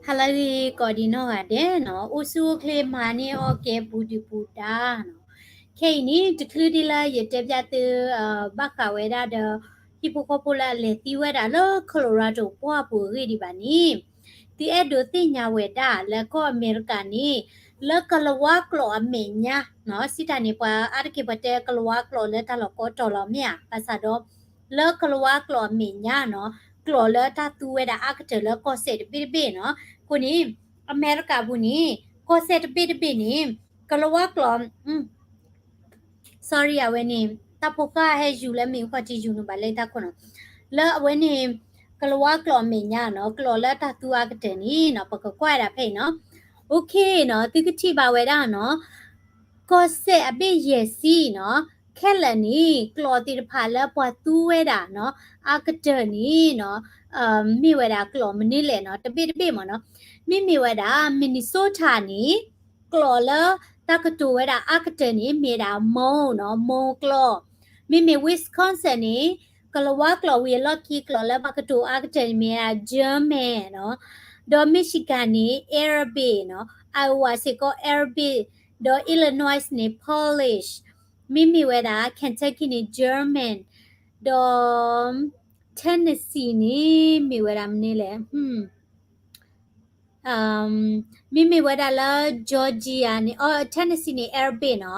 ဟါလၢအဂ့ၤ ကိးဒံးနီၢ်ဂၤဒဲးနီၤ, အိၣ်ဆူၣ်အိၣ်ချ့မၤန့ၢ်အီၣ်ကဲပူၤဒုၣ်ပူၤဒါနီၤ. ခဲအံၤန့ၣ် တချုးဒံးလၢယတဲပျးသု ဘၣ်ဃးဝဲဒၣ်ဒီး ဟံၣ်ဖိဃီဖိလၢအလဲၤသံဝဲဒၣ်လၢ Colorado ပှၢ်ပူၤအဂ့ၢ်ဒံးဘၣ်န့ၣ်, သုအဲၣ်ဒိးသ့ၣ်ညါဝဲဒၣ်လၢကီၢ်အမဲရကၤန့ၣ် လၢကလံးဝါကျိာ်အမဲာ်ညါနီၤ, စံးတၢ်န့ၣ် ပှၤအါတက့ၢ်ပှၤတဲကလံးဝါကျိာ်လၢတၢ်လီၢ်ကိးတီၤလီၤမ့ၢ်ဧါ, ဘၣ်ဆၣ်ဒီး လၢကလံးဝါကျိာ်အမဲာ်ညါနီၤ, ကျိာ်လၢတၢ်သူဝဲဒၣ်အါကတၢၢ်လၢကီၢ်စဲၣ်တဘ့ၣ်တဘ့ၣ်နီၤ. အဃိန့ၣ် အမဲရကၤပူၤန့ၣ် ကီၢ်စဲၣ်တဘ့ၣ်တဘ့ၣ်န့ၣ် ကလံးဝါကျိာ် sorry အဝဲန့ၣ် တၢ်ဖိဃၢ်ဟဲယူၤလၢမ့ၣ်အူခီၣ်ထံးယူၤနုာ်ဘၣ်လၢတၢ်ခိၣ်နီၤ, လၢအဝဲန့ၣ် ကလံးဝါကျိာ်အမဲာ်ညါနီၤ, ကျိာ်လၢတၢ်သူအါကတၢၢ်န့ၣ်နီၤ, ပကကွၢ်ဝဲဒၣ်ဖဲအံၤနီၤ. အိၣ်ခ့နီၤ, သုကထံၣ်ဘၣ်ဝဲဒၣ်နီၤ, ကီၢ်စဲၣ်အဘ့ၣ်ယဲၢ်ဆံနီၤ, ခဲလၢာ်န့ၣ် ကျိာ်သ့ၣ်တဖၣ်လၢပှၤသူဝဲဒၣ်နီၤ, အါကတၢၢ်န့ၣ်နီၤ, မ့ၢ်ဝဲဒၣ်ကျိာ်မနုၤလဲၣ်နီၤ, တဘ့ၣ်တဘ့ၣ်မ့ၢ်နီၤ. မ့မ့ၢ်ဝဲဒၣ် Minnesota န့ၣ် ကျိာ်လၢတၢ်ကတိၤဝဲဒၣ်အါကတၢၢ်န့ၣ် မ့ၢ်ဝဲဒၣ် Hmong နီၤ, Hmong ကျိာ်. မ့မ့ၢ် Wisconsin န့ၣ် ကလံးဝါကျိာ်ဝံၤအလီၢ်ခံ ကျိာ်လၢပှၤကတိၤအါကတၢၢ်န့ၣ် မ့ၢ်ဝဲဒၣ် German နီၤ. ဒီး Michigan န့ၣ် Arabic နီၤ, Iowa စ့ၢ်ကီး Arabic, ဒီး Illinois န့ၣ် Polish, မ့မ့ၢ်ဝဲဒၣ် Kentucky န့ၣ် German, ဒီး Tennessee န့ၣ် မ့ၢ်ဝဲဒၣ်မနုၤလဲၣ် မ့မ့ၢ်ဝဲဒၣ်လၢ Georgia န့ၣ် Tennessee န့ၣ် Arabic နီ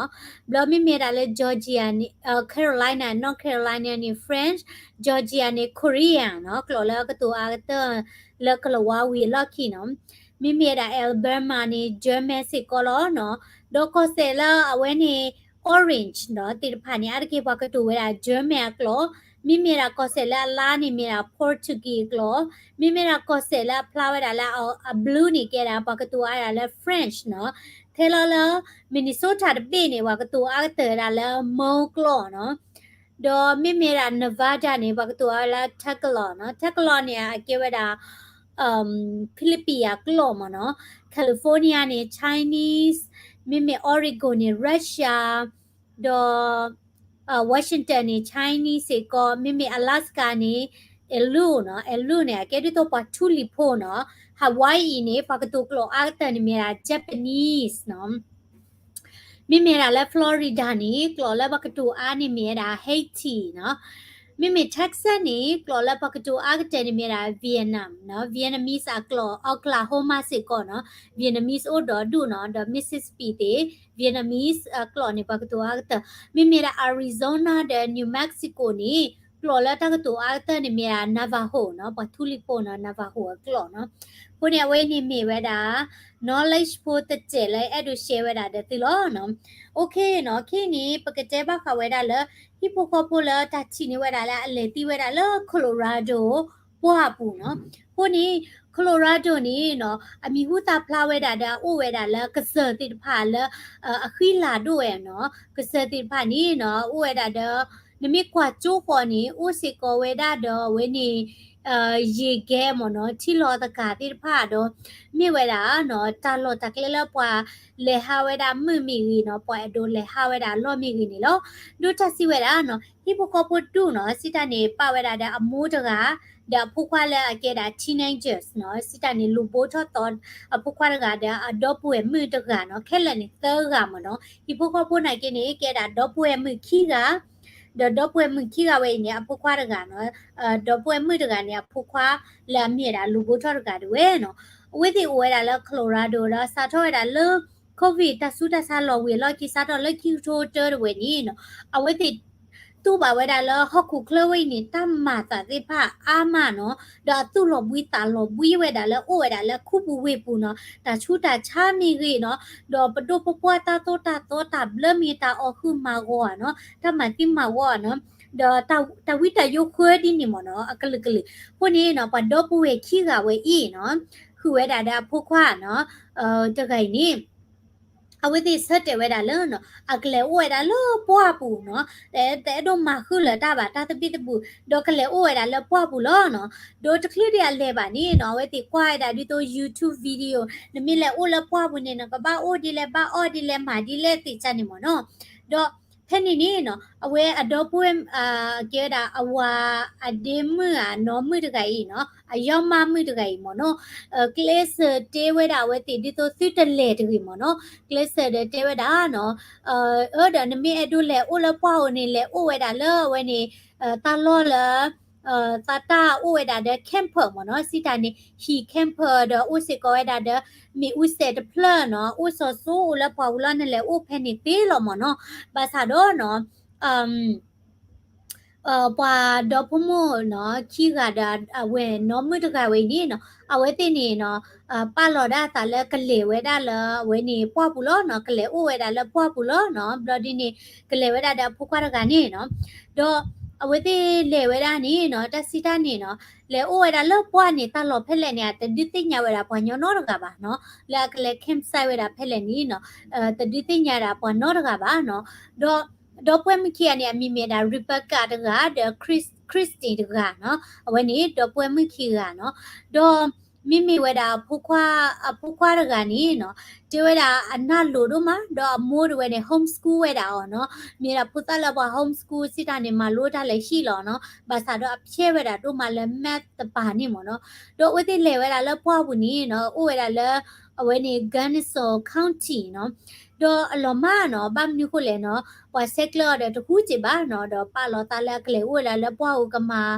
ၤ, ဘျီမ့မ့ၢ်ဝဲဒၣ်လၢ Georgia န့ၣ် Carolina, North Carolina န့ၣ် French, Georgia န့ၣ် Korean နီၤ, ကျိာ်လၢကတိၤအါကတၢၢ်လၢကလံးဝါဝံၤအလီၢ်ခံနီၤ. မ့မ့ၢ်ဝဲဒၣ် Alabama န့ၣ် German စ့ၢ်ကီးလီၤနီၤ. ဒီးကီၢ်စဲၣ်လၢအဝဲန့ၣ် orange ဒီးသ့ၣ်တဖၣ်န့ၣ် အါတက့ၢ်ပှၤကတိၤဝဲဒၣ် German အကျိာ်, မ့မ့ၢ်ဒၣ်ကီၢ်စဲၣ်လၢအလါန့ၣ်မ့ၢ်ဒၣ် Portuguese အကျိာ်, မ့မ့ၢ်ဒၣ်ကီၢ်စဲၣ်လၢအဖျါဝဲဒၣ်လၢအ blue န့ၣ် ကဲဒၣ်ပှၤကတိၤအါဒၣ်လၢ French နီၤ. ထဲလီၤလၢ Minnesota တဘ့ၣ်န့ၣ် ပှၤကတိၤအါကတၢၢ်ဝဲဒၣ်လၢ Hmong ကျိာ်နီၤ. ဒီးမ့မ့ၢ်ဒၣ် Nevada န့ၣ် ပှၤကတိၤအါဝဲလၢ Tagalog နီၤ. Tagalog န့ၣ် အကဲဝဲဒၣ် Philippine အကျိာ်မ့ၢ်နီၤ. California န့ၣ် Chinese, မ့မ့ၢ် Oregon န့ၣ် Russia, ဒီး Washington န့ၣ် Chinese စ့ၢ်ကီး, မ့မ့ၢ် Alaska န့ၣ် Aleut နီၤ. Aleut န့ၣ် အကဲဒ်သိးပှၤထူလံၤဖိနီၤ. Hawaii န့ၣ် ပှၤကတိၤကျိာ်အါကတၢၢ်န့ၣ်မ့ၢ်ဝဲဒၣ် Japanese နီၤ. မ့မ့ၢ်ဝဲဒၣ်လၢ Florida န့ၣ် ကျိာ်လၢပှၤကတိၤအါန့ၣ်မ့ၢ်ဝဲဒၣ် Haiti နီၤ. မ့မ့ၢ် Texas န့ၣ် ကျိာ်လၢပှၤကတိၤအါကတၢၢ်န့ၣ်မ့ၢ်ဝဲဒၣ် Vietnam နီၤ, Vietnamese အကျိာ်, Oklahoma စ့ၢ်ကီးနီၤ, Vietnamese အိၣ်ဒီးဒူၣ်နီၤ, ဒီး Mississippi သ့ၣ် Vietnamese အကျိာ်န့ၣ် ပှၤကတိၤအါကတၢၢ်. မ့မ့ၢ်ဒၣ် Arizona ဒီး New Mexico န့ၣ် ကျိာ်လၢတၢ်ကတိၤအါကတၢၢ်န့ၣ်မ့ၢ်ဒၣ် Navajo နီၤ, ပှၤထူလံၤဖိနီၤ, Navajo အကျိာ်နီၤ. အဃိန့ၣ် အဝဲန့ၣ်မ့ၢ်ဝဲဒၣ် knowledge ဖိတစဲးလၢအဲၣ်ဒိး share ဝဲဒၣ်ဒီးသုလီၤနီၤ. Okay နီၤ, ခဲအံၤန့ၣ် ပကတဲဘၣ်ဃးဝဲဒၣ်လၢ ဟံၣ်ဖိဃီဖိလၢတၢ်ထံၣ်န့ၢ်ဝဲဒၣ်လၢအလဲၤသံဝဲဒၣ်လၢ Colorado ပှၢ်ပူၤနီၤ. အဃိန့ၣ် Colorado န့ၣ်နီၤ အမံၤဟူသၣ်ဖျါဝဲဒၣ်ဒီးအအိၣ်ဝဲဒၣ်လၢကစၢၢ်သ့ၣ်တဖၣ်လၢ အဃံလၤဒိၣ်ဝဲနီၤ. ကစၢၢ်သ့ၣ်တဖၣ်န့ၣ်နီၤ အိၣ်ဝဲဒၣ်ဒီး နမ့ၢ်ကွၢ်ကၠိဃီန့ၣ် အိၣ်စ့ၢ်ကီးဝဲဒၣ်ဒီးအဝဲန့ၣ် ယံာ်ကဲမ့ၢ်နီၤ ထံလီၤသကၤသ့ၣ်တဖၣ်ဒီး မ့ၢ်ဝဲဒၣ်နီၤ တၢ်လီၢ်တၢ်ကျဲလၢပှၤလဲၤဟးဝဲဒၣ်မုာ်မ့ၢ်ဂ့ၤနီၤ ပှၤအဲၣ်ဒိးလဲၤဟးဝဲဒၣ်အလီၢ်မ့ၢ်ဂ့ၤန့ၣ်လီၤ. ဒိတၢ်စံးဝဲဒၣ်နီၤ ဟံၣ်ဖိဃီဖိဒူၣ်နီၤ စံးတၢ်န့ၣ် ပာ်ဝဲဒၣ်ဒီးအမိၢ်တဂၤ ဒီးအဖိခွါလၢအကဲဒၣ် teenagers နီၤ စံးတၢ်န့ၣ် လူၤဘိထီၣ်သီအဖိခွါတဂၤဒီးအဒီပုၢ်ဝဲၢ်မုၣ်တဂၤနီၤ ခဲလၢာ်န့ၣ်သၢဂၤမ့ၢ်နီၤ ဟံၣ်ဖိဃီဖိနာ်က့န့ၣ် ကဲဒၣ်ဒီပုၢ်ဝဲၢ်မုၣ်ခံဂၤ ဒီးဒီပုၢ်ဝဲၢ်မုၣ်ခံဂၤဝဲအံၤန့ၣ် အဖိခွါတဂၤနီၤ ဒီပုၢ်ဝဲၢ်မုၣ်တဂၤန့ၣ် အဖိခွါလၢအမ့ၢ်ဝဲဒၣ်လူၤဘိထီၣ်တဂၤဒၣ်ဝဲနီၤ အဝဲသ့ၣ်အိၣ်ဝဲဒၣ်လၢ Colorado ဒီးစးထီၣ်ဝဲဒၣ်လၢ COVID တၢ်ဆူးတၢ်ဆါလီၤဝံၤအလီၢ်ခံ စးထီၣ်လၢခံကထိတၢတဝဲန့ၣ်နီၤ အဝဲသ့ၣ် တူၢ်ဘၣ်ဝဲဒၣ်လၢဟီၣ်ခိၣ်ချၢဝဲအံၤန့ၣ် တၢ်မၤသးသ့ၣ်တဖၣ်အါမးနီၤ ဒီးအသူၣ်လီၤဘှံးသးလီၤဘှံးဝဲဒၣ်လၢအိၣ်ဝဲဒၣ်လၢခူပူၤဝ့ၢ်ပူၤနီၤ တၢ်ဆူးတၢ်ဆါမ့ၢ်ဂ့ၤနီၤ ဒီးပဒိၣ်ပပှၢ်တၢ်သိၣ်တၢ်သီတၢ်ဘျၢမ့ၢ်တၢ်အီၣ်ဃုာ်မၤဂီၤဧါနီၤ တၢ်မၤသံမၤဝီဧါနီၤ ဒီးတၢ်ဝံတၢ်ယိးဃၢဒ်န့ၣ်မ့ၢ်နီၤ အကလုာ်ကလုာ် အဃိန့ၣ်နီၤ ပှၤဒီပုၢ်ဝဲၢ်ခံဂၤဝဲအံၤနီၤ ဃုာ်ဝဲဒၣ်ဒီးအဖိခွါနီၤ တဂၤအံၤန့ၣ် အဝဲသ့ၣ်ဆၢတဲာ်ဝဲဒၣ်လၢနီၤ အကလဲၤအိၣ်ဝဲဒၣ်လၢပှၢ်ပူၤနီၤ တအဲၣ်ဒိးမၤဃုာ်လၢၤတၢ်ဘၣ် တၢ်သဘံၣ်သဘုၣ် ဒီးကလဲၤအိၣ်ဝဲဒၣ်လၢပှၢ်ပူၤလီၤနီၤ ဒီးတချုးဒံးအလဲၤဘၣ်န့ၣ်နီၤ အဝဲသ့ၣ်ကွၢ်ဝဲဒၣ်ဒ်သိး YouTube video နမ့ၢ်လဲၤအိၣ်လၢပှၢ်ပူၤန့ၣ် နကဘၣ်အိၣ်ဒ်လဲၣ် ဘၣ်အီၣ်ဒ်လဲၣ် မၤဒ်လဲၣ်သ့ၣ်တဖၣ်န့ၣ်မ့ၢ်နီၤ ဒီး ဖဲန့ၣ်န့ၣ်နီၤ အဝဲအဒီပုၢ်ဝဲၢ် ကဲဝဲဒၣ်အဝၤအဒ့မုၣ်ဧါ နီၢ်မုၣ်တဂၤအံၤနီၤ အယီၤမါမုၣ်တဂၤအံၤမ့ၢ်နီၤ ကျဲးစၢးတဲဝဲဒၣ်အဝဲသ့ၣ်ဒ်သိးသုတလဲၤတဂ့ၤမ့ၢ်နီၤ ကျဲးစၢးဒီးတဲဝဲဒၣ်နီၤ အၢ ဒီးနမ့ၢ်အဲၣ်ဒိးလဲၤအိၣ်လၢပှၢ်ဧိၤန့ၣ် လဲၤအိၣ်ဝဲဒၣ်လၢအဝဲန့ၣ် တၢ်လီၢ်လၢ သးတၢ်အိၣ်ဝဲဒၣ်ဒီး camper မ့ၢ်နီၤ စံးတၢ်န့ၣ် ဟံၣ် camper ဒီးအိၣ်စ့ၢ်ကီးဝဲဒၣ်ဒီး မ့ၣ်အူစဲးတဖျၢၣ်နီၤ အိၣ်စီၤစိအိၣ်လၢပှၢ်ပူၤလီၤ နလဲၤအိၣ်ဖဲန့ၣ်သ့လီၤမ့ၢ်နီၤ ဘၣ်ဆၣ်ဒီးနီၤ ပှၤဒီဖိမိၢ်နီၤ ခံဂၤဒီးအဝဲနီၢ်မုၣ်တဂၤဝဲအံၤန့ၣ်နီၤ အဝဲသ့ၣ်န့ၣ်နီၤ ပာ်လီၤဒၣ်အသးလၢကလဲၤဝဲဒၣ်လၢအဝဲန့ၣ်ပှၢ်ပူၤလီၤနီၤ ကလဲၤအိၣ်ဝဲဒၣ်လၢပှၢ်ပူၤလီၤနီၤ ဘျီဒ်န့ၣ် ကလဲၤဝဲဒၣ်ဒီးအဖိခွါတဂၤန့ၣ်နီၤ ဒီးအဝဲသ့ၣ်လဲၤဝဲဒၣ်န့ၣ်နီၤ တၢ်စံးတၢ်န့ၣ်နီၤ လဲၤအိၣ်ဝဲဒၣ်လၢပှၢ်န့ၣ် တၢ်လီၢ်ဖဲလဲၣ်န့ၣ် အတဒုးသ့ၣ်ညါဝဲဒၣ်ပှၤညီနီတဂၤဘၣ်နီၤ လၢအကလဲၤ campsite ဝဲဒၣ်ဖဲလဲၣ်န့ၣ်နီၤ တဒုးသ့ၣ်ညါဒၣ်ပှၤနီတဂၤဘၣ်နီၤ ဒီး ဒီပုၢ်ဝဲၢ်မုၣ်ခံဂၤန့ၣ် အမံၤမ့ၢ်ဒၣ် Rebecca တဂၤ ဒီး Chris- Christine တဂၤနီၤ အဝဲန့ၣ် ဒီပုၢ်ဝဲၢ်မုၣ်ခံဂၤနီၤ ဒီး မ့မ့ၢ်ဝဲဒၣ် အဖိခွါတဂၤန့ၣ်နီၤ တဲဝဲဒၣ်အနၢ်လိၤဒိၣ်မး ဒီးအမိၢ်တဝဲန့ၣ် homeschool ဝဲဒၣ်အီၤနီၤ မ့ၢ်ဒၣ်ဖိသၣ်လၢပှၤ homeschool စံးတၢ်န့ၣ် မၤလိတၢ်လၢဟံၣ်လီၤနီၤ ဘၣ်ဆၣ်ဒီးအဖျဲၣ်ဝဲဒၣ်ဒိၣ်မးလၢ math တပၤန့ၣ်မ့ၢ်နီၤ ဒီးအဝဲသ့ၣ်လဲၤဝဲဒၣ်လၢပှၢ်ပူၤန့ၣ်နီၤ အိၣ်ဝဲဒၣ်လၢ အဝဲန့ၣ် Genesee County နီၤ ဒီးအလီၤမၢ်နီၤ ဘၣ်မနုၤဃိလဲၣ်နီၤ ပှၤဆဲးကျၢအီၤဒီးတဟူးက့ၤဘၣ်နီၤ ဒီးပာ်လီၤသးလၢအကလဲၤအိၣ်ဝဲဒၣ်လၢပှၢ်ပူၤကမၤ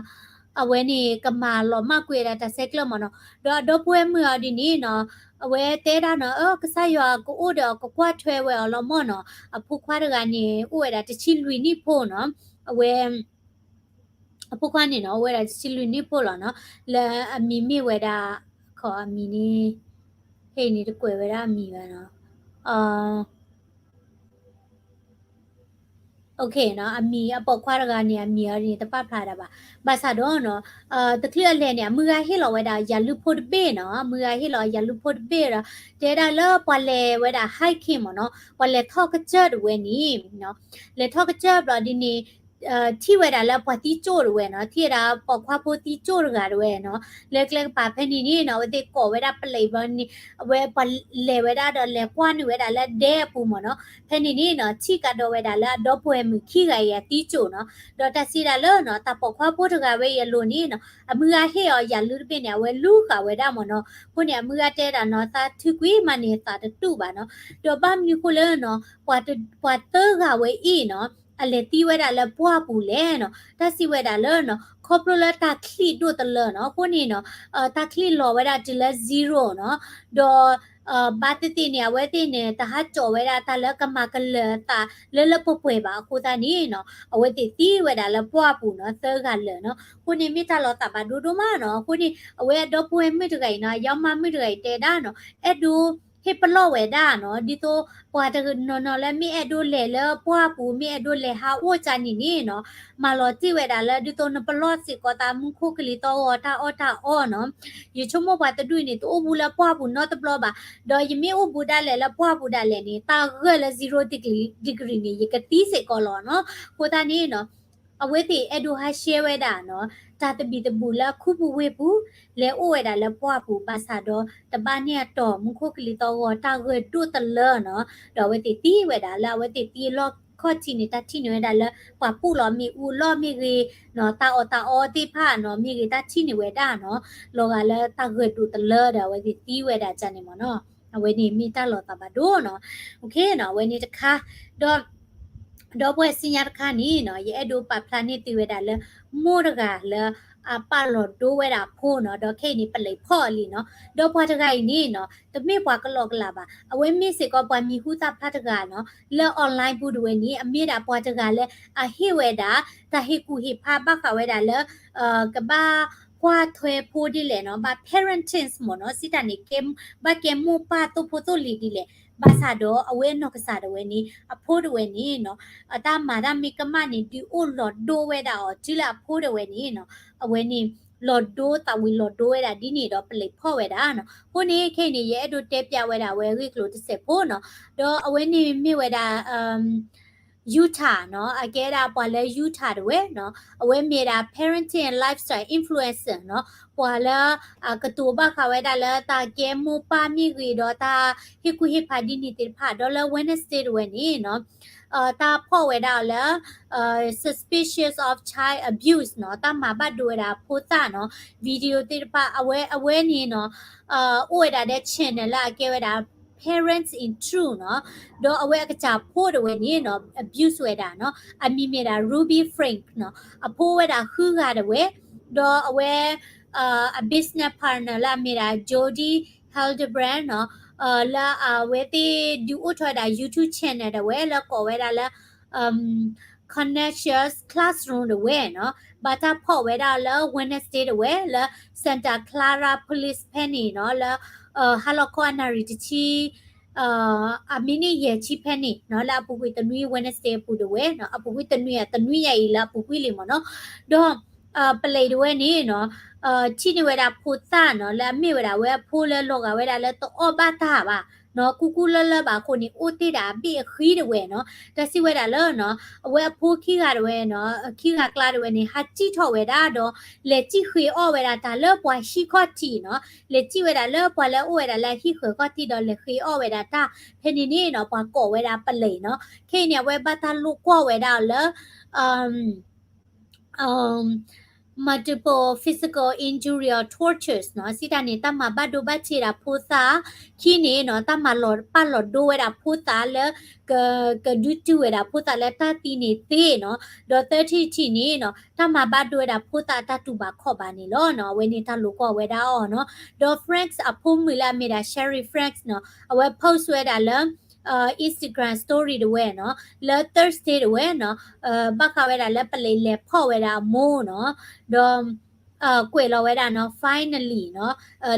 အဝဲန့ၣ်ကမၤလီၤမၢ်ကွံာ်ဝဲဒၣ်တၢ်ဆဲးကျၢမ့ၢ်နီၤ ဒီးအဒီပုၢ်ဝဲၢ်မုၣ်အီၤဒ်န့ၣ်နီၤ အဝဲတဲဒၣ်နီၤ အၢ ကစၢ်ယွၤကအိၣ်ဒီးအကကွၢ်ထွဲဝဲအီၤလီၤမ့ၢ်နီၤ အဖိခွါတဂၤန့ၣ် အိၣ်ဝဲဒၣ်တဆံလွံၢ်နံၣ်ဖိနီၤ အဝဲ အဖိခွါန့ၣ်နီၤ အိၣ်ဝဲဒၣ်တဆံလွံၢ်နံၣ်ဖိလီၤနီၤ လၢအမံၤမ့ၢ်ဝဲဒၣ် ခီအမံၤန့ၣ် ဖဲအံၤန့ၣ်တကွဲးဝဲဒၣ်အမံၤဘၣ်နီၤ အမံၤအပိာ်ခွါတဂၤန့ၣ် အမံၤအီၤန့ၣ် တပာ်ဖျါဒၣ်ဘၣ်. ဘၣ်ဆၣ်ဒီးနီၤ တချုးအလဲၤန့ၣ် အမုၢ်ဂၤဟ့ၣ်လီၤဝဲဒၣ်ယၤလူၤဖိတဘ့ၣ်နီၤ, အမုၢ်ဂၤဟ့ၣ်လီၤယၤလူၤဖိတဘ့ၣ်ဒီး တဲဒၣ်လၢပှၤလဲၤဝဲဒၣ် hiking မ့ၢ်နီၤ, ပှၤလဲၤထီၣ်ကစၢၢ်တဝဲန့ၣ် လဲၤထီၣ်ကစၢၢ်ဘျီဒ်န့ၣ် ထံၣ်ဝဲဒၣ်လၢပှၤသံကၠိၣ်တဝဲနီၤ, ထံၣ်ဝဲဒၣ်ပိာ်ခွါဖိသံကၠိၣ်တဂၤတဝဲနီၤ, လၢကျဲကပၤဖဲန့ၣ်န့ၣ်နီၤ အဝဲသ့ၣ်ကိးဝဲဒၣ်ပလံးဘျီန့ၣ် အဝဲပှၤလဲၤဝဲဒၣ်ဒီးလဲၤကွၢ်န့ၢ်ဝဲဒၣ်လၢဒဲအပူၤမ့ၢ်နီၤ, ဖဲန့ၣ်န့ၣ်နီၤ ထံၣ်ကဒီးဝဲဒၣ်လၢအဒီပုၢ်ဝဲၢ်မုၣ်ခံဂၤအံၤအသံကၠိၣ်နီၤ, ဒီးတၢ်စံးဒၣ်လၢနီၤ တၢ်ပိာ်ခွါဖိတဂၤဝဲအံၤအလိၤန့ၣ်နီၤ အမုၢ်ဂၤဟ့ၣ်အီၤယၤလူၤတဘ့ၣ်န့ၣ် အဝဲလူၤဃာ်ဝဲဒၣ်မ့ၢ်နီၤ, အဃိန့ၣ် အမုၢ်ဂၤတဲဒၣ်နီၤ သးထုးကွံာ်မးန့ၣ်သးတတူၢ်ဘၣ်နီၤ, ဒီးဘၣ်မနုၤဃိလၢနီၤ ပှၤသၢဂၤဝဲအံၤနီၤ အလဲၤသံဝဲဒၣ်လၢပှၢ်ပူၤလဲၣ်နီၤ, တၢ်စံးဝဲဒၣ်လၢနီၤ ခီဖျိလၢတၢ်ချံၣ်ဒိၣ်တလၢနီၤ, အဃိန့ၣ်နီၤ တၢ်ချံၣ်လီၤဝဲဒၣ်တုၤလၢ zero နီၤ, ဒီး ဘၣ်သ့ၣ်သ့ၣ်န့ၣ် အဝဲသ့ၣ်န့ၣ် တဟးကၠီၤဝဲဒၣ်တၢ်လၢကမၤကလၢၤအသးလၢလၢပှဲၤပှဲၤဘၣ်အဃိသတးန့ၣ်နီၤ အဝဲသ့ၣ်သံဝဲဒၣ်လၢပှၢ်ပူၤနီၤ သၢဂၤလၢာ်နီၤ, အဃိန့ၣ်မ့ၢ်တၢ်လီၤသးဘၣ်ဒိဒိၣ်မးနီၤ, အဃိန့ၣ် အဝဲအဒီပုၢ်ဝဲၢ်မုၣ်တဂၤအံၤနီၤ အယီၤမါမုၣ်တဂၤအံၤတဲဒၣ်နီၤ အဲၣ်ဒိး ဟ့ၣ်ပလီၢ်ဝဲဒၣ်နီၤ, ဒ်သိး ပှၤတနီၤနီၤလၢမ့ၢ်အဲၣ်ဒိးလဲၤလၢပှၢ်ပူၤ မ့ၢ်အဲၣ်ဒိးလဲၤဟးအိၣ်ကၢန့ၣ်န့ၣ်နီၤ, မၤလီၤတံၢ်ဝဲဒၣ်လၢဒ်သိးနပလီၢ်စ့ၢ်ကီးသးမူခိၣ်ကလံၤသီၣ်ဂီၤတၢ်အီၣ်တၢ်အီနီၤ, ယဆိကမိၣ်ပှၤတဒူၣ်အံၤန့ၣ် တအိၣ်ဘူးလၢပှၢ်ပူၤနီတဘျီဘၣ်, ဒီးယမ့ၢ်အိၣ်ဘူးဒၣ်လဲာ်လၢပှၢ်ပူၤဒၣ်လဲာ်န့ၣ် တၢ်ဂၢၢ်လၢ zero degree န့ၣ် ယကသံစ့ၢ်ကီးလီၤနီၤ, အဃိသတးန့ၣ်နီၤ အဝဲသ့ၣ်အဲၣ်ဒိးဟးရှဲဝဲဒၣ်နီၤ တၢ်သဘံၣ်သဘုၣ်လၢခူပူၤဝ့ၢ်ပူၤ လဲၤအိၣ်ဝဲဒၣ်လၢပှၢ်ပူၤ ဘၣ်ဆၣ်ဒီး တဘၣ်န့ၢ်အတီၤမူခိၣ်ကလံၤသီၣ်ဂီၤတၢ်ဂၢၢ်ဒိၣ်တလၢနီၤ, ဒီးအဝဲသ့ၣ်သံဝဲဒၣ်လၢအဝဲသ့ၣ်သံအလီၢ်ခီၣ်ထံးန့ၣ် တၢ်ထံၣ်န့ၢ်ဝဲဒၣ်လၢ ပှၤပူၣ်လီၤမ့ၣ်အူအလီၢ်မ့ၢ်ဂ့ၤနီၤ, တၢ်အီၣ်တၢ်အီသ့ၣ်တဖၣ်နီၤ မ့ၢ်ဂ့ၤတၢ်ထံၣ်န့ၢ်ဝဲဒၣ်နီၤ, လီၤဂာ်လၢတၢ်ဂၢၢ်ဒိၣ်တလၢဒီးအဝဲသ့ၣ်သံဝဲဒၣ်ကၢန့ၣ်မ့ၢ်နီၤ, အဝဲန့ၣ်မ့ၢ်တၢ်လီၤသးဘၣ်ဒိနီၤ, အဝဲန့ၣ်တခါ, ဒီး ဒီပုၢ်ဝဲၢ်ဆူညါတခါန့ၣ်နီၤ ယအဲၣ်ဒိးပာ်ဖျါန့ၢ်သုဝဲဒၣ်လၢ မိၢ်တဂၤလၢ အပာ်လီၤဒိဝဲဒၣ်အဖိနီၤ, ဒီးခဲအံၤန့ၣ် ပလံးဖီၣ်အီၤလံနီၤ, ဒီးပှၤတဂၤအံၤန့ၣ်နီၤ တမ့ၢ်ပှၤကလီကလးဘၣ်, အဝဲမ့ၢ်စ့ၢ်ကီးပှၤမံၤဟူသၣ်ဖျါတဂၤနီၤ, လၢ online ပူၤတဝဲန့ၣ် အမ့ၢ်ဒၣ်ပှၤတဂၤလၢ အဟ့ၣ်ဝဲဒၣ် တၢ်ဟ့ၣ်ကူၣ်ဟ့ၣ်ဖးဘၣ်ဃးဝဲဒၣ်လၢ ကဘၣ်ကွၢ်ထွဲဖိဒ်လဲၣ်နီၤ, ဘၣ် parenting မ့ၢ်နီၤ, စံးတၢ်န့ၣ် ဘၣ်ကဲမိၢ်ပၢ်သိၣ်ဖိသိၣ်လံၤဒ်လဲၣ်, ဘၣ်ဆၣ်ဒီးအဝဲအနီၢ်ကစၢ်ဒၣ်ဝဲန့ၣ် အဖိတဝဲန့ၣ်နီၤ အတၢ်မၤတၢ်မ့ၢ်ကမၣ်န့ၣ် ဒုးအိၣ်လီၤဒိဝဲဒၣ်အီၤ တုၤလၢအဖိတဝဲန့ၣ်နီၤ, အဝဲန့ၣ် လီၤဒိသးဝံၤလီၤဒိဝဲဒၣ်ဒ်န့ၣ်ဒီးပလံးဖီၣ်ဝဲဒၣ်နီၤ, အဃိန့ၣ် ခဲအံၤန့ၣ် ယအဲၣ်ဒိးတဲပျးဝဲဒၣ်အဝဲအဂ့ၢ်ကျိၤတစဲးဖိနီၤ, ဒီးအဝဲန့ၣ်မ့ၢ်ဝဲဒၣ် Utah နီၤ, အကဲဒၣ်ပှၤလၢ Utah တဝဲနီၤ, အဝဲမ့ၢ်ဒၣ် parenting and lifestyle influencer နီၤ, ပှၤလၢ ကတိၤဘၣ်ဃးဝဲဒၣ်လၢတၢ်ကဲမိၢ်ပၢ်မ့ၢ်ဂ့ၤဒီးတၢ်ဟ့ၣ်ကူၣ်ဟ့ၣ်ဖးဒ်န့ၣ်သ့ၣ်တဖၣ်, ဒီးလၢ Wednesday တဝဲန့ၣ်နီၤ တၢ်ဖီၣ်ဝဲဒၣ်အီၤလၢ suspicious of child abuse နီၤ, တၢ်မၤဘၣ်ဒိဝဲဒၣ်ဖိသၣ်နီၤ, video သ့ၣ်တဖၣ် အဝဲ အဝဲန့ၣ်နီၤ, အိၣ်ဝဲဒၣ်ဒီး channel လၢအကဲဝဲဒၣ် Parents in Truth နီၤ, ဒီးအဝဲအကစၢ်ဖိတဝဲန့ၣ်နီၤ abuse ဝဲဒၣ်နီၤ, အမံၤမ့ၢ်ဒၣ် Ruby Frank နီၤ, အဖိဝဲဒၣ်ဃုဂၤတဝဲ, ဒီးအဝဲ အ business partner လၢအမ့ၢ်ဒၣ် Jodi Hildebrand နီၤ, လၢအဝဲသ့ၣ်ဒုးအိၣ်ထီၣ်ဝဲဒၣ် YouTube channel တဝဲ လၢကိးဝဲဒၣ်လၢ Conscious Classroom တဝဲနီၤ, ဘၣ်တၢ်ဖီၣ်ဝဲဒၣ်လၢ Wednesday တဝဲ လၢ Santa Clara Police ဖဲန့ၣ်နီၤ, လၢ ဟါလီၤခီအနၣ်ရံၣ်တဆံ အမံးနံးယဲၢ်ဆံဖဲန့ၣ်နီၤ, လၢအပူၤကွံာ်တနွံ Wednesday အပူၤတဝဲနီၤ, အပူၤကွံာ်တနွံ အတနွံယၤအံၤလၢအပူၤကွံာ်လံမ့ၢ်နီၤ, ဒီး ပလံးတဝဲန့ၣ်နီၤ, ထံၣ်န့ၢ်ဝဲဒၣ်ဖိသၣ်နီၤ, လၢအမ့ၢ်ဝဲဒၣ်ဝဲအဖိလၢလီၤဂာ်ဝဲဒၣ်လၢတအီၣ်ဘၣ်တၢ်ဘၣ်နီၤ, ကူကူလၢလၢဘၣ်အဃိန့ၣ် အိၣ်တ့ၢ်ဒၣ်အဘ့ၣ်အဃံတဝဲနီၤ, တၢ်စံးဝဲဒၣ်လၢနီၤ, အဝဲအဖိခံဂၤတဝဲနီၤ, ခံဂၤကျါတဝဲန့ၣ် ဟးစံၣ်ထီၣ်ဝဲဒၣ်ဒီး လဲၤစံၣ်ဃ့အီၣ်ဝဲဒၣ်တၢ်လၢပှၤဟံးခီၣ်ထံးနီၤ, လဲၤစံၣ်ဝဲဒၣ်လၢပှၤလၢအအိၣ်ဝဲဒၣ်လၢဟံၣ်ဃၢၤခီၣ်ထံးဒီးလဲၤဃ့အီၣ်ဝဲဒၣ်တၢ်, ဖဲန့ၣ်န့ၣ်နီၤ ပှၤကိးဝဲဒၣ်ပလံးနီၤ, ခဲအံၤန့ၣ် အဝဲဘၣ်တၢ်လိာ်ကွီၢ်ဝဲဒၣ်လၢ multiple physical injury or tortures နီၤ, စံးတၢ်န့ၣ် တၢ်မၤဘၣ်ဒိဘၣ်ထံးဒၣ်ဖိသၣ်, ခံန့ၣ်နီၤ တၢ်မၤလီၤပာ်လီၤဒိဝဲဒၣ်ဖိသၣ်လၢ က ကဒုးတုၤဝဲဒၣ်ဖိသၣ်လၢတၢ်သံန့ၣ်သ့နီၤ, ဒီးသၢထံၣ်တထံၣ်န့ၣ်နီၤ တၢ်မၤဘၣ်ဒိဝဲဒၣ်ဖိသၣ်အတၢ်တူၢ်ဘၣ်ခီၣ်ဘၣ်န့ၣ်လီၤနီၤ, အဝဲန့ၣ်တၢ်လိာ်ကွီၢ်ဝဲဒၣ်အီၤနီၤ, ဒီး Frank အဖိမုၣ်လၢအမ့ၢ်ဒၣ် Sherry Frank နီၤ, အဝဲ post ဝဲဒၣ်လၢ Instagram story တဝဲနီၤ, လၢ Thursday တဝဲနီၤ, ဘၣ်ဃးဝဲဒၣ်လၢပလံးလဲၤဖီၣ်ဝဲဒၣ်အမိၢ်နီၤ, ဒီး ကွဲးလီၤဝဲဒၣ်နီၤ finally နီၤ,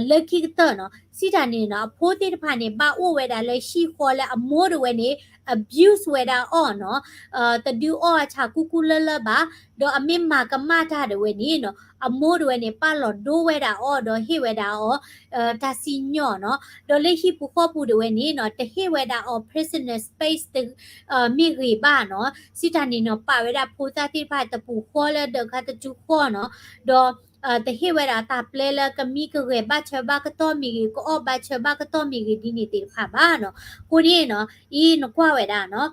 လၢခံကတၢၢ်နီၤ, စံးတၢ်န့ၣ်နီၤ အဖိသ့ၣ်တဖၣ်န့ၣ် ဘၣ်အိၣ်ဝဲဒၣ်လၢဟံၣ်ဃီလၢအမိၢ်တဝဲန့ၣ် abuse ဝဲဒၣ်အီၤနီၤ, တဒုးအီၣ်အဆၣ်ကူကူလၢလၢဘၣ်, ဒီးအမ့ၢ်မၤကမၣ်တၢ်တဝဲန့ၣ်နီၤ အမိၢ်တဝဲန့ၣ် ပာ်လီၤဒိဝဲဒၣ်အီၤ ဒီးဟ့ၣ်ဝဲဒၣ်အီၤ တၢ်စံၣ်ညီၣ်နီၤ, ဒီးလၢဟံၣ်ပူၤဃီပူၤတဝဲန့ၣ်နီၤ တဟ့ၣ်ဝဲဒၣ်အီၤ personal space မ့ၢ်ဂ့ၤဘၣ်နီၤ, စံးတၢ်န့ၣ်နီၤ ပာ်ဝဲဒၣ်ဖိသၣ်သ့ၣ်တဖၣ်တပူၤဃီလၢဒၢးခါတစုဃီနီၤ, ဒီး တဟ့ၣ်ဝဲဒၣ်တၢ်ပျဲလၢကမံကဂဲၤဘၣ်ဆၢဘၣ်ကတီၢ်မ့ၢ်ဂ့ၤ, ကအီၣ်ဘၣ်ဆၢဘၣ်ကတီၢ်မ့ၢ်ဂ့ၤ ဒ်န့ၣ်သ့ၣ်တဖၣ်ဘၣ်နီၤ, အဃိန့ၣ်နီၤ အံၤနကွၢ်ဝဲဒၣ်နီၤ,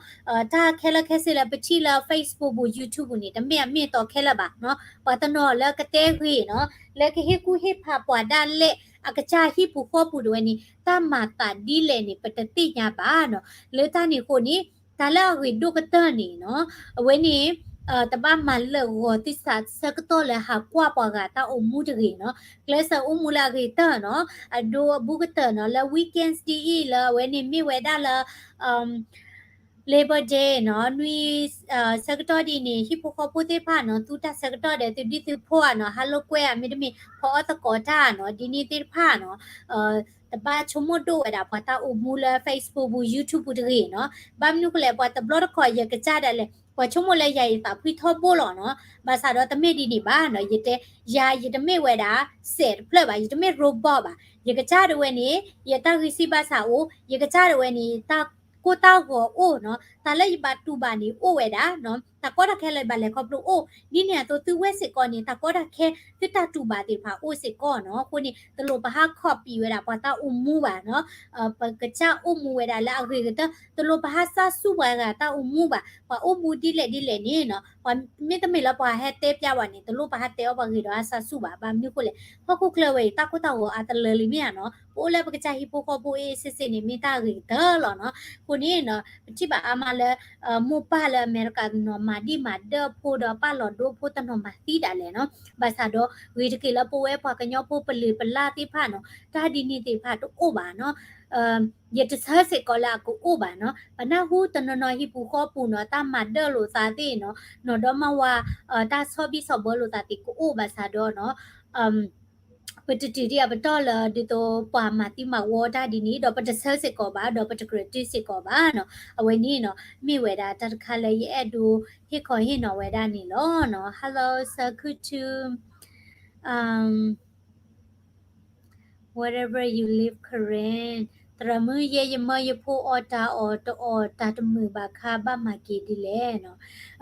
တၢ်ခဲလၢာ်ခဲဆ့လၢပထံၣ်လၢ Facebook ပူၤ YouTube ပူၤန့ၣ် တမ့ၢ်အမ့ၢ်အတီခဲလၢာ်ဘၣ်နီၤ, ပှၤတနီၤလၢကတဲဂ့ၤနီၤ, လၢကဟ့ၣ်ကူၣ်ဟ့ၣ်ဖးပှၤဒၣ်လဲာ် အကစၢ်ဟံၣ်ပူၤဃီပူၤတဝဲန့ၣ် တၢ်မၤသးဒ်လဲၣ်န့ၣ် ပတသ့ၣ်ညါဘၣ်နီၤ, လၢတၢ်န့ၣ်အဃိန့ၣ် တၢ်လၢအဂ့ၤဒိၣ်ကတၢၢ်န့ၣ်နီၤ, အဝဲန့ၣ် တဘၣ်မၤလၢာ်ဂီၤသံသးဆၢကတီၢ်လၢဟးကွၢ်ပှၤဂၤတၢ်အိၣ်မူတဂ့ၤနီၤ, ကျဲးစၢးအိၣ်မူလၢအဂ့ၤကတၢၢ်နီၤ, အဒိအဘူးကတၢၢ်နီၤ, လၢ weekends ဒ်အံၤလၢအဝဲန့ၣ်မ့ၢ်ဝဲဒၣ်လၢ Labor Day နီၤ, နွံ ဆၢကတီၢ်ဒ်န့ၣ် ဟံၣ်ဖိဃီဖိသ့ၣ်တဖၣ်နီၤ သူတၢ်ဆၢကတီၢ်ဒီး သူဒံၣ်သူဖိဧါနီၤ, ဟးလိာ်ကွဲဧါ, မ့တမ့ၢ် ဖီအီၣ်သကိးတၢ်နီၤ, ဒ်န့ၣ်သ့ၣ်တဖၣ်နီၤ, တဘၣ်ဆိကမိၣ်ဒိၣ်ဝဲဒၣ်ပှၤတၢ်အိၣ်မူလၢ Facebook ပူၤ YouTube ပူၤတဂ့ၤနီၤ, ဘၣ်မနုၤဃိလဲၣ် ပှၤတဘျီတခီၣ်ယကစၢ်ဒၣ်လဲာ် ပှၤဆိကမိၣ်လၢယၤအံၤသးဖှံထီဘိလီၤနီၤ, ဘၣ်ဆၣ်ဒီးတမ့ၢ်ဒ်န့ၣ်ဘၣ်နီၤ, ယတဲ ယၤ ယတမ့ၢ်ဝဲဒၣ် စဲးတဖျၢၣ်ဘၣ်, ယတမ့ၢ် robot ဘၣ်, ယကစၢ်ဒၣ်ဝဲန့ၣ် ယတၢ်ဂံၢ်စၢ်ဘါစၢ်အိၣ်, ယကစၢ်ဒၣ်ဝဲန့ၣ် တၢ်ကိၢ်တၢ်ဂီၤအိၣ်နီၤ, တၢ်လၢယဘၣ်တူၢ်ဘၣ်န့ၣ်အိၣ်ဝဲဒၣ်နီၤ, တၢ်ကီတၢ်ခဲလၢယဘၣ်လဲၤခီဖျိအိၣ်, ဒ်န့ၣ်အသိးသုဝဲစ့ၢ်ကီးန့ၣ် တၢ်ကီတၢ်ခဲ သုတၢ်တူၢ်ဘၣ်သ့ၣ်တဖၣ်အိၣ်စ့ၢ်ကီးနီၤ, အဃိန့ၣ် တလိၣ်ပဟး copy ဝဲဒၣ်ပှၤတၢ်အိၣ်မူဘၣ်နီၤ, ပကစၢ်အိၣ်မူဝဲဒၣ်လၢအဂ့ၤကတၢၢ်, တလိၣ်ပဟးစၢ်ဆူၣ်ပှၤဂၤတၢ်အိၣ်မူဘၣ်, ပှၤအိၣ်မူဒ်လဲၣ်ဒ်လဲၣ်န့ၣ်နီၤ, ပှၤမ့တမ့ၢ်လၢပှၤဟဲတဲပျါဘၣ်န့ၣ် တလိၣ်ပဟးတဲအီၣ်ပှၤဂ့ၤဒီးဟးစၢ်ဆူၣ်ဘၣ်, ဘၣ်မနုၤဃိလဲၣ် ဟီၣ်ခိၣ်ချၢဝဲအံၤ တၢ်ကိၢ်တၢ်ဂီၤအါတလၢလံမ့ၢ်ဧါနီၤ, ပအိၣ်လၢပကစၢ်ဟံၣ်ဖိဃီဖိအ့ၣ်စ့ၢ်စ့ၢ်န့ၣ် မ့ၢ်တၢ်ဂ့ၤကတၢၢ်လီၤနီၤ, အဃိန့ၣ်နီၤ ပထံၣ်ဘၣ်အါမးလၢ မိၢ်ပၢ်လၢအမဲရကၤတနီၤ မၤဒံၣ်မၤဒၢၣ်ဖိဒီးပာ်လီၤဒိဖိတနီၤမၤသံဒၣ်လဲာ်နီၤ, ဘၣ်ဆၣ်ဒီးဂ့ၤတက့ၢ်လၢပဝဲပှၤကညီဖိပလုၢ်ပလၢ်သ့ၣ်တဖၣ်နီၤ တၢ်ဒ်န့ၣ်သ့ၣ်တဖၣ်တအိၣ်ဘၣ်နီၤ, ယတဆၢစ့ၢ်ကီးလၢအကအိၣ်ဘၣ်နီၤ, ပနၢ်ဟူတနီၤနီၤဟံၣ်ပူၤဃီပူၤနီၤ တၢ်မၤဒၢၣ်လိာ်သးသ့ၣ်နီၤ, နီၢ်ဒီမါဝၤ တၢ်ဆီဘံၣ်ဆီဘၢလိာ်သးသ့ၣ်ကအိၣ်ဘၣ်ဆၣ်ဒီးနီၤ ပတတုၤဒံးအပတီၢ်လၢဒ်သိးပှၤမၤသံမၤဝီတၢ်ဒ်န့ၣ် ဒီးပတဆၢစ့ၢ်ကီးဘၣ် ဒီးပတကြၢးတုၤစ့ၢ်ကီးဘၣ်နီၤ, အဝဲန့ၣ်နီၤ မ့ၢ်ဝဲဒၣ်တၢ်တခါလၢယအဲၣ်ဒိးဟ့ၣ်ခီဟ့ၣ်နီၤဝဲဒၣ်န့ၣ်လီၤနီၤ, Hello ဆၢခုၣ်ထူ Wherever you live, Karen, သရၣ်မုၣ်ယဲ ယမၢယဖိအီၣ်တၢ်အီၣ်တအီၣ်တၢ်တမုာ်ဘၣ်ခါ ဘၣ်မၤက့ၤဒ်လဲၣ်နီ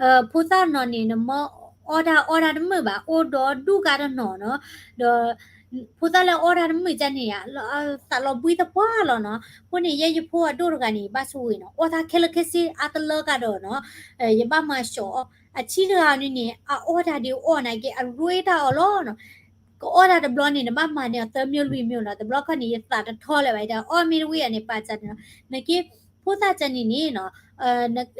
ၤ, ဖိသၣ်နီၤန့ၣ် နမၢအီၣ်တၢ်အီၣ်တၢ်တမုာ်ဘၣ် အိၣ်ဒီးဒူၣ်ဂၤတနီၤနီၤ, ဒီး ဖိသၣ်လၢအီၣ်တၢ်တမုာ်ကန့ၣ်ဧါ, သးလီၤဘှံးသပှၢ်လီၤနီၤ. အဃိန့ၣ် ယဲယဖိအဒိၣ်တဂၤန့ၣ် ဘၣ်ဆိၣ်ဂ့ၤနီၤ, အီၣ်တၢ်ခဲလၢာ်ခဲဆ့အါတလၢကဒီးနီၤ, ယဘၣ်မၤဆှီအီၤ. အဆံတဂၤန့ၣ်န့ၣ် အအီၣ်တၢ်ဒ်အီၣ်နာ်က့ အရ့တၢ်အီၤလီၤနီၤ. ကအီၣ်တၢ်တဘျီန့ၣ် နဘၣ်မၤန့ၢ်အီၤသၢမျိုးလွံၢ်မျိုးနီၤ. တဘျီခီန့ၣ် ယသးတထီလၢၤဘၣ်, အီၣ်မ့ၢ်တဝံၣ်အီၤန့ၣ် ပာ်စၢၤန့ၣ်နီၤ. နာ်က့ ဖိသၣ်ကန့ၣ်န့ၣ်နီၤ,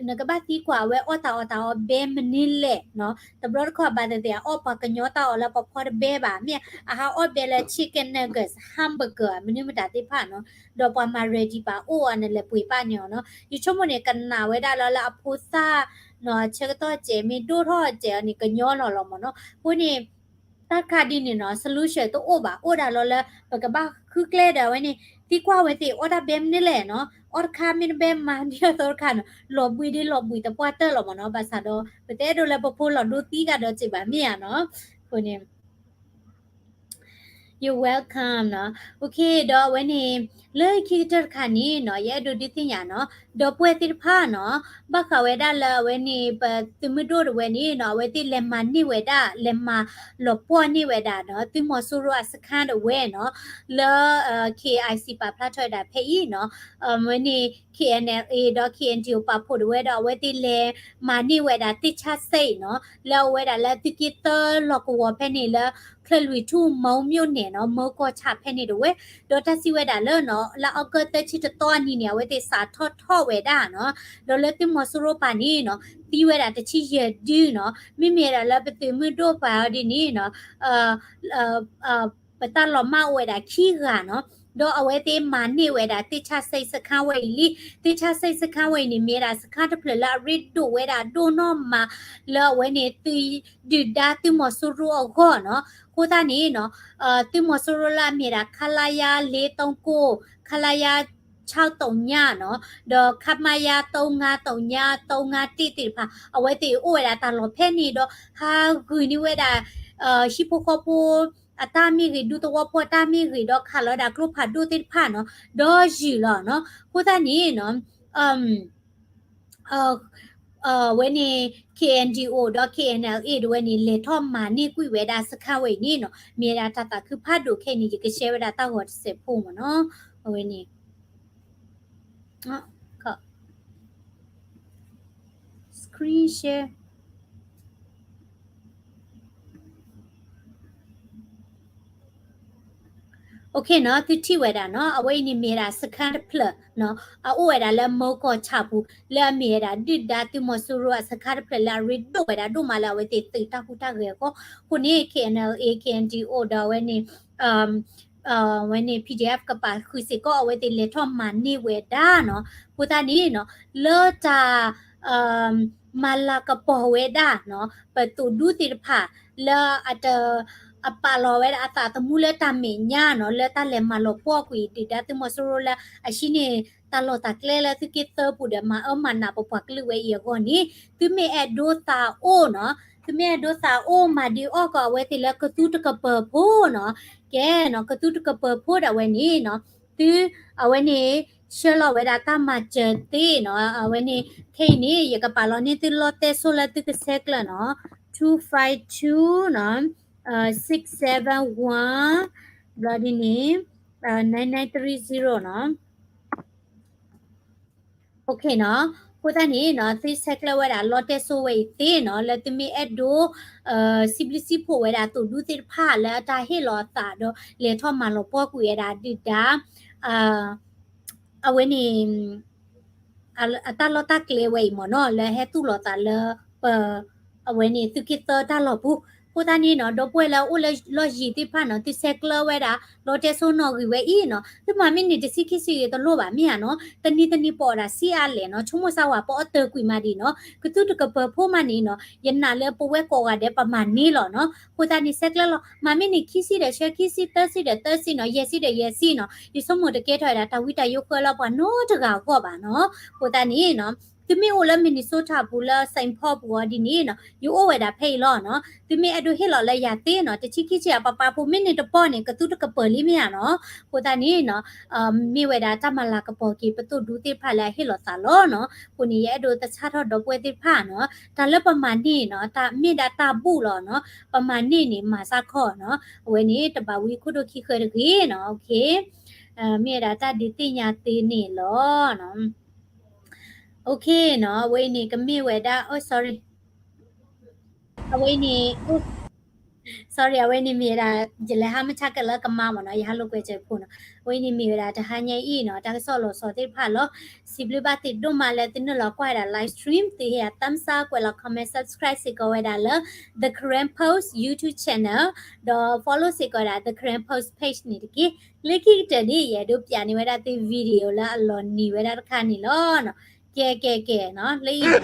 နကဘၣ်သံကွၢ်အဝဲအီၣ်တၢ်အီၣ်တၢ်အီဘဲမနုၤလဲၣ်နီၤ. တဘျီတခီၣ်ဘၣ်သ့ၣ်သ့ၣ် အီၣ်ပှၤကညီတၢ်အီၣ်လၢပှၤဖီတဘဲဘၣ်, မ့ၢ်အဟးအီၣ်ဘဲလၢ chicken nuggets, hamburger မနုၤမတၤသ့ၣ်တဖၣ်နီၤ. ဒီးပှၤမၤ ready ပာ်အိၣ်အီၤ နလဲၤပှ့ၤပာ်န့ၢ်အီၤနီၤ. ယဆိကမိၣ်န့ၣ် ကနၣ်ဝဲဒၣ်လၢ လၢအဖိသၣ်နီၤ, ဆၢကတီၢ်စဲးမ့ၢ်ဒိၣ်ထီၣ်စဲးအီၤန့ၣ် ကညီလီၤလီၤမ့ၢ်နီၤ. အဃိန့ၣ် တၢ်တခါဒ်န့ၣ်နီၤ solution တအိၣ်ဘၣ်, အိၣ်ဒၣ်လီၤလၢ ပကဘၣ်ဃုကျဲဒီးအဝဲန့ၣ် သံကွၢ်ဝဲသ့ၣ်အီၣ်တၢ်ဘဲမနုၤလဲၣ်နီၤ, အီၣ်တခါမ့ၢ်တဘဲမၤဒ်အသိးတခါနီၤ, လီၤဘှံးဒ်လီၤဘှံးသပှၢ်တၢၢ်လီၤမ့ၢ်နီၤ. ဘၣ်ဆၣ်ဒီး ပတအဲၣ်ဒိးလၢပဖိလီၤဒိသံကဒီးစ့ၢ်ဘၣ်မ့ၢ်ဧါနီၤ. အဃိန့ၣ် You're welcome နီၤ. Okay ဒီးအဝဲန့ၣ် လၢခံကတၢၢ်တခါန့ၣ်နီၤ ယအဲၣ်ဒိးဒုးသ့ၣ်ညါနီၤ, ဒီပုၢ်ဝဲၢ်သ့ၣ်တဖၣ်နီၤ, ဘၣ်ဃးဝဲဒၣ်လၢအဝဲန့ၣ် ပသုးမုၢ်ဒိၣ်တဝဲန့ၣ်နီၤ အဝဲသ့ၣ်လဲၤမၤန့ၢ်ဝဲဒၣ် လဲၤမၤလီၤပှီၢ်န့ၢ်ဝဲဒၣ်နီၤ သုးမီၤစိရိၤအစခါတဝဲနီၤ, လၢ KIC ပာ်ဖျါထီၣ်ဝဲဒၣ်ဖဲအံၤနီၤ, အဝဲန့ၣ် KNLA ဒီး KNDO ပာ်ဖှိၣ်တဝဲဒီး အဝဲသ့ၣ်လဲၤမၤန့ၢ်ဝဲဒၣ်သ့ၣ်ဆၣ်စဲးနီၤ, လၢအဝဲဒၣ်လၢသုးက့သၢလီၢ်ကဝီၤဖဲန့ၣ်လၢ ချၢၣ်လွံၢ်ထူၣ် မီမၠိၣ်နဲၣ်နီၤ, မၢကီၢ်ဆၣ်ဖဲန့ၣ်တဝဲ, ဒီးတၢ်စံးဝဲဒၣ်လၢနီၤ လၢ August သၢဆံတသီအနံၤန့ၣ် အဝဲသ့ၣ်စးထီၣ်ထီၣ်ဝဲဒၣ်နီၤ, ဒီးလၢသုးမီၤစိရိၤပၤန့ၣ်နီၤ သံဝဲဒၣ်တဆံယဲၢ်ဒုနီၤ, မ့မ့ၢ်ဝဲဒၣ်လၢပသုးမုၢ်ဒိၣ်ပၤအီၤဒ်န့ၣ်နီၤ ပတၢ်လီၤမၢ်အိၣ်ဝဲဒၣ်ခံဂၤနီၤ, ဒီးအဝဲသ့ၣ်မၤန့ၢ်ဝဲဒၣ်သ့ၣ်ဆၣ်စဲးစခါဝဲအံၤလံ. သ့ၣ်ဆၣ်စဲးစခါဝဲအံၤန့ၣ် မ့ၢ်ဝဲဒၣ်စခါတဖျၢၣ်လၢအရ့ဒိၣ်ဝဲဒၣ်ဒိၣ်နီၢ်မး လၢအဝဲန့ၣ် သုးဒုၣ်ဒါသုးမီၤစိရိၤအဂီၢ်နီၤ. အဃိသတးန့ၣ်နီၤ သုးမီၤစိရိၤလၢအမ့ၢ်ဒၣ် ခလရ လေးသုံးကိုး, ခလရ ခြောက်သုညနီၤ, ဒီး ခမရ သုံးငါးသုည, သုံးငါးတစ် သ့ၣ်တဖၣ် အဝဲသ့ၣ်အိၣ်ဝဲဒၣ်တၢ်လီၢ်ဖဲန့ၣ်ဒီး ဟးဂုာ်န့ၢ်ဝဲဒၣ် ဟံၣ်ဖိဃီဖိအတၢ်မ့ၢ်ဂ့ၤ, ဒူသဝီဖိအတၢ်မ့ၢ်ဂ့ၤ, ဒီးခးလီၤဝဲဒၣ်ကျိဖးဒိၣ်သ့ၣ်တဖၣ်နီၤ, ဒီးယုၢ်လီၤနီၤ. အဃိသတးန့ၣ်နီၤ အဝဲန့ၣ် KNDO ဒီး KNLA တဝဲန့ၣ် လဲၤထီၣ်မၤန့ၢ်ကွံာ်ဝဲဒၣ်စခါဝဲအံၤန့ၣ်နီၤ, မ့ၢ်ဝဲဒၣ်တၢ်သးခုဖးဒိၣ်ခဲအံၤန့ၣ် ယကshareဝဲဒၣ်တၢ်ဂီၤတစဲးဖိမ့ၢ်နီၤ. အဝဲန့ၣ် screen share OK နီၤ, သုထံၣ်ဝဲဒၣ်နီၤ, အဝဲအံၤန့ၣ်မ့ၢ်ဒၣ်စခါတဖျၢၣ်နီၤ, အအိၣ်ဝဲဒၣ်လၢမၢကီၢ်ဆၣ်ပူၤ လၢအမ့ၢ်ဝဲဒၣ်ဒုၣ်ဒါသုးမီၤစိရိၤအစခါတဖျၢၣ်လၢအရ့ဒိၣ်ဝဲဒၣ်ဒိၣ်မးလၢအဝဲသ့ၣ်သုးတၢ်ဟူးတၢ်ဂဲၤအဂီၢ်. အဃိန့ၣ် KNLA KNDO ဒီးအဝဲန့ၣ် အဝဲန့ၣ် PDF ကပာ်ဃုာ်စ့ၢ်ကီး အဝဲသ့ၣ်လဲၤထီၣ်မၤန့ၢ်ဝဲဒၣ်နီၤ. အဃိသတးန့ၣ်နီၤ လၢတၢ် မၤလၤကပီၤဝဲဒၣ်နီၤ ပသိၣ်ဒူသ့ၣ်တဖၣ် လၢအတ အပာ်လီၤဝဲဒၣ်အသးသမူလၢတၢ်မဲာ်ညါနီၤ လၢတၢ်လဲၤမၤလီၤပှီၢ်ကွံာ်ဒုၣ်ဒါသုးမီၤစိရိၤလၢအဟံးန့ၢ် တၢ်လီၢ်တၢ်ကျဲလၢသုးက့သၢပူၤဒီး မၤအၢမၤနးပပှၤကလုာ်ဝဲအံၤအဂီၢ်န့ၣ် သုမ့ၢ်အဲၣ်ဒိးသးအိၣ်နီၤ သုမ့ၢ်အဲၣ်ဒိးသးအိၣ်မၤဒုးအီၣ်ကီးအဝဲသ့ၣ်လၢကသူတကပၢၤဖိနီၤ ကဲနီၤ ကသူတကပၢၤဖိဒၣ်ဝဲန့ၣ်နီၤ သု အဝဲန့ၣ် ဆှၢလီၤဝဲဒၣ်တၢ်မၤစၢၤသ့နီၤ အဝဲန့ၣ် ခဲအံၤန့ၣ် ယကပာ်လီၤန့ၢ်သုလီတဲစိလၢသုကဆဲးကျၢနီၤ two five two နီၤ six seven one ဘျီဒ်န့ၣ် nine nine three zero နီၤ OK နီၤ အဃိသတးန့ၣ်နီၤ သုဆဲးကျၢဝဲဒၣ်လီတဲစိဝဲအံၤသ့နီၤ လၢသုမ့ၢ်အဲၣ်ဒိး စံးဘျုးစံးဖှိၣ်ဝဲဒၣ်သိၣ်ဒူသ့ၣ်တဖၣ်လၢအတၢ်ဟ့ၣ်လီၤအသးဒီး လဲၤထီၣ်မၤလီၤပှီၢ်ကွံာ်ဝဲဒၣ်ဒုၣ်ဒါ အဝဲန့ၣ် အတၢ်လီၢ်တၢ်ကျဲဝဲအံၤမ့ၢ်နီၤ လၢဟဲသူၣ်လီၤသးလၢပ အဝဲန့ၣ် သုးက့သၢတၢ်လီၢ်ပူၤ အဃိသတးန့ၣ်နီၤ ဒီပုၢ်ဝဲၢ်လၢအအိၣ်လၢလီၢ်ယံၤသ့ၣ်တဖၣ်နီၤ သုဆဲးကျၢဝဲဒၣ် လီတဲစိနီၣ်ဂံၢ်ဝဲအံၤနီၤ သုမၤမ့ၢ်န့ၢ်တဆံခံဆံဂ့ၤတလိၣ်ဘၣ်မ့ၢ်ဧါနီၤ တနံၤတနံၤပအီၣ်ဒၣ်ဆံးအါလဲၣ်နီၤ ဆိကမိၣ်စၢ်ဝဲပအီတၢၢ်ကွံာ်မးဒံးနီၤ ကသူတကပၢၤဖိမးန့ၣ်နီၤ ယနာ်လၢပဝဲကိးဂၤဒဲးပမၤန့ၢ်လီၤနီၤ အဃိသတးန့ၣ်ဆဲးကျၢလီၤ မၤမ့ၢ်န့ၢ်ခံဆံဒီးဆၢ ခံဆံသၢဆံဒီးသၢဆံနီၤ ယဲၢ်ဆံဒီးယဲၢ်ဆံနီၤ ယဆိကမိၣ်တကဲထီၣ်ဝဲဒၣ်တၢ်ဝံတၢ်ယိးဃၢလၢပှၤနီတဂၤအဂီၢ်ဘၣ်နီၤ အဃိသတးန့ၣ်နီၤ သုမ့ၢ်အိၣ်လၢ Minnesota ပူၤလၢ Saint Paul ပူၤအီၤဒ်န့ၣ်နီၤ ယအိၣ်ဝဲဒၣ်ဖဲအံၤလီၤနီၤ. သုမ့ၢ်အဲၣ်ဒိးဟ့ၣ်လီၤလၢယၤသ့နီၤ တဆံခံဆံအပပာ်ဖိ မ့ၢ်န့ၢ်တပီၢ်န့ၣ် ကသူတကပၢၤလံမ့ၢ်ဧါနီၤ. အဃိသတးန့ၣ်နီၤ မ့ၢ်ဝဲဒၣ်တၢ်မၤလၤကပီၤက့ၤ ပသိၣ်ဒူသ့ၣ်တဖၣ်လၢအဟ့ၣ်လီၤသးလီၤနီၤ. အဃိန့ၣ် ယအဲၣ်ဒိးသဆၣ်ထီၣ်ဒီပုၢ်ဝဲၢ်သ့ၣ်တဖၣ်နီၤ တၢ်လၢပမၤန့ၢ်နီၤ တၢ်မ့ၢ်ဒၣ်တၢ်ဘူၣ်လီၤနီၤ ပမၤန့ၢ်န့ၣ် မၤစၢ်ခီနီၤ အဝဲန့ၣ် တဘၣ်ဝံခိၣ်ဒိၣ်ခံဃၢတဂ့ၤနီၤ. မ့ၢ်ဝဲဒၣ်တၢ်ဒုးသ့ၣ်ညါသ့န့ၣ်လီၤ. Okay နီၤ အဝဲအံၤန့ၣ် ကမ့ၢ်ဝဲဒၣ် sorry အဝဲအံၤန့ၣ် sorry အဝဲန့ၣ်မ့ၢ်ဝဲဒၣ် ယလဲၤဟးမုၢ်ဆါကဲလၢကမါမ့ၢ်နီၤ ယဟးလိာ်ကွဲစဲးဖိနီၤ. အဝဲအံၤန့ၣ်မ့ၢ်ဝဲဒၣ်တဟါညါအံၤနီၤ တၢ်ကစီၣ်လီၤဆီသ့ၣ်တဖၣ်လီၤ. စံးဘျုးဘၣ်သုဒိၣ်မးလၢသုနုာ်လီၤကွၢ်ဝဲဒၣ် live stream သုဟ့ၣ်ယၤ thumbs up ကွဲးလီၤ comment subscribe စ့ၢ်ကီးဝဲဒၣ်လၢ The Karen Post YouTube channel ဒီး follow စ့ၢ်ကီးဝဲဒၣ် The Karen Post page န့ၣ်တက့ၢ်. လၢခံကတၢၢ်န့ၣ် ယအဲၣ်ဒိးပျးန့ၢ်ဝဲဒၣ်သု video လၢအလီၤနံၤဝဲဒၣ်တခါန့ၣ်လီၤ. ကဲကဲကဲနီၤ လၢအံၤ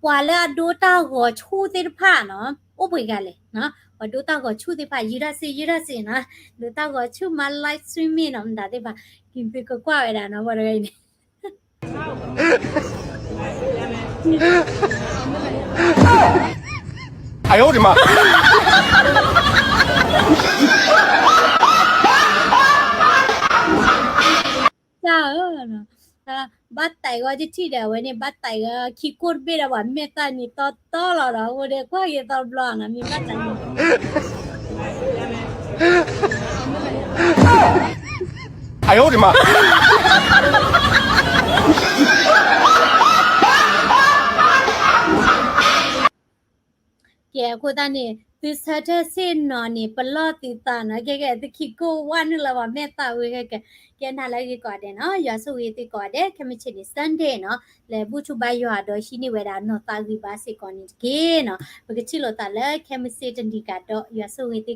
ပှၤလၢအဒိတၢ်ဂီၤဆူၣ်သ့ၣ်တဖၣ်နီၤ အိၣ်ပှဲၤဂၤလဲၣ်နီၤ ပှၤဒိတၢ်ဂီၤဆူၣ်သ့ၣ်တဖၣ် ယုၢ်ထီၣ်စ့ၢ် ယုၢ်ထီၣ်စ့ၢ်နီၤ ဒိတၢ်ဂီၤဆူၣ်မၤ live streaming နီၤ မတၤသ့ၣ်တဖၣ် ကံၢ်ပ့ၤကကွၢ်ဝဲဒၣ်နီၤ ပှၤတဂၤအံၤန့ၣ် အယိဒံးမး တၢ်ဧၢ, ဘၣ်သးဂီၤတထံၣ်ဒီး အဝဲန့ၣ် ဘၣ်သးဂီၤခံကိၢ်တဘ့ၣ်ဒီး ပှၤမဲာ်သၣ်န့ၣ်တီတီလီၤဒီး အဃိဒီးကွၢ်က့ၤသီဘျီနီၤ မ့ၢ်ဘၣ်သးဂီၤ အယိဒံးမး ကဲ အဃိသတးန့ၣ် သုဆၢထၢၣ်ဆ့ၣ်နီၤန့ၣ် ပလီၢ်သုသးနီၤ ကဲကဲ သုခံကိၢ်ဝဲနုာ်လီၤပှၤမဲာ်သၣ်ဝံၤကဲကဲ ကဲနၤလၢအဂ့ၤကိးဂၤဒဲးနီၤ ယွၤဆိၣ်ဂ့ၤသုကိးဂၤဒဲး ခဲမုၢ်ဆ့ၣ်န့ၣ် Sunday နီၤ လဲၤဘူၣ်ထီၣ်ဘါယွၤဒီးဟံးန့ၢ်ဝဲဒၣ်နီၢ်သးဂံၢ်ဘါစ့ၢ်ကီးန့ၣ်တက့ၢ်နီၤ ပကထံၣ်လိာ်သးလၢခဲမုၢ်ဆ့ၣ်တနံၤကဒီး ယွၤဆိၣ်ဂ့ၤသု